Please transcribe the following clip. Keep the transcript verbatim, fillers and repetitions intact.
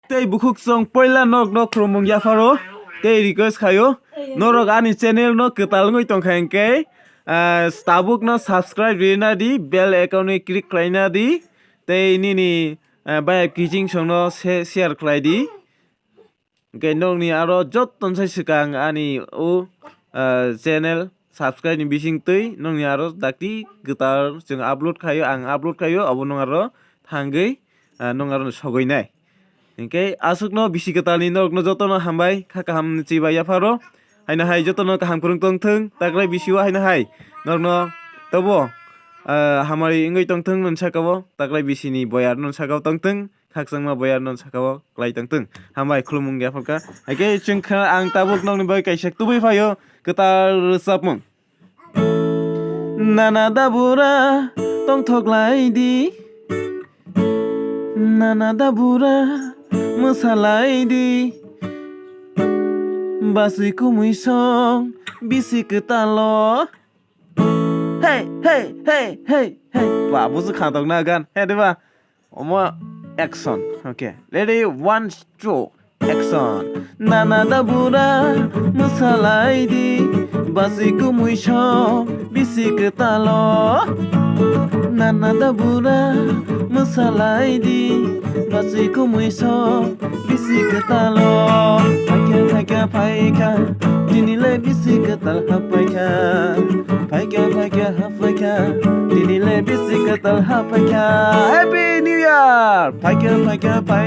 Tei bukhuk chwng poila norokno khulumung yapharo tei request khaio, norok ani channel no kwtal wngwi tongkha hinkhe, ah, tabukno subscribe rina di, bell icon ni click khlaina di, tei nini, ah, bayap kiching songno se-, share khlai di. Hinkhe nokni aro jottoni sai swkang ani o, ah, channel subscribe ni bisingtwi nokni aro dakti kwtal chwng upload khaio, ang upload khaio, obo nung aro thangwi, ah, nung aro sogwi nai. Hinkhe aswkno bisi kwtalni norokno jotono hambai kha, kaham ni chibai yapharo. Haino hai jotono kaham kwrwng tongthwng, taklai bisio haino hai norokno tobo, ah, hamari wngwi tongthwng nung sakao, taklai bisini boyar nung sakao tongthwng. Khakchangma boyar non sakao klai tongtwng. Hambai khulumung ya phalka. Haikhe chwng kha ang tabuk nokni bai kaisa tubui phaio kwtal rwchapmung. Nana dabura tongthok lai di. Nana dabura mwsa lai di. Basui kumui song bisi kwtalo. Hey, hey, hey, hey, hey. Ba, busu khatokna gan. He, diba? Omo action. Okay. Ready? One, two, action. Nana dabura mwsa lai di, basui kumui song bisi kwtalo. Nana dabura mwsa lai di, basui kumui song bisi kwtalo. Phaikha, phaikha, phaikha, dinile bisi kwtal haphaikha. Phaikha, phaikha, haphaikha, dinile bisi kwtal haphaikha. Happy New Year! Phaikha, phaikha, phaikha.